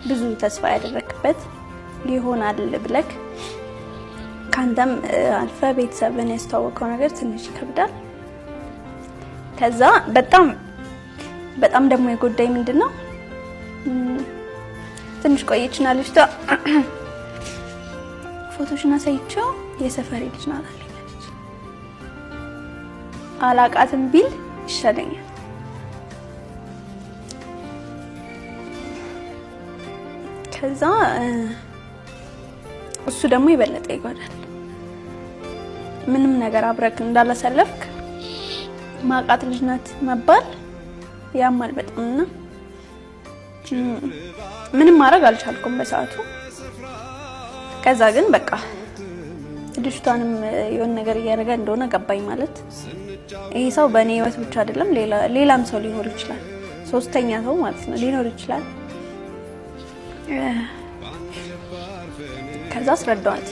ብዙ ተስፋ ያደረክበት ይሆናል ብለክ ከአንተም አልፈ ቤተሰብን ያስተዋወቀው ነገር ትንሽ ይከብዳል። ከዛ በጣም በጣም ደግሞ የጎዳኝ ምንድን ነው፣ ትንሽ ቆየችና ልጅቷ ፎቶሽን አሳይቼው የሰፈሬ ልጅ ናት አለኝ አለች። አላቃትም ቢል ይሻለኛል። ከዛ እሱ ደግሞ የበለጠ ይጎዳል። ምንም ነገር አብረክ እንዳላሳለፍክ ማቃት ልጅ ናት መባል ያማል በጣም። እና ምንም ማድረግ አልቻልኩም በሰዓቱ። ከዛ ግን በቃ ልጅቷንም የሆነ ነገር እያደረገ እንደሆነ ገባኝ። ማለት ይሄ ሰው በእኔ ህይወት ብቻ አይደለም፣ ሌላም ሰው ሊኖር ይችላል፣ ሶስተኛ ሰው ማለት ነው ሊኖር ይችላል። ከዛ አስረዳዋት።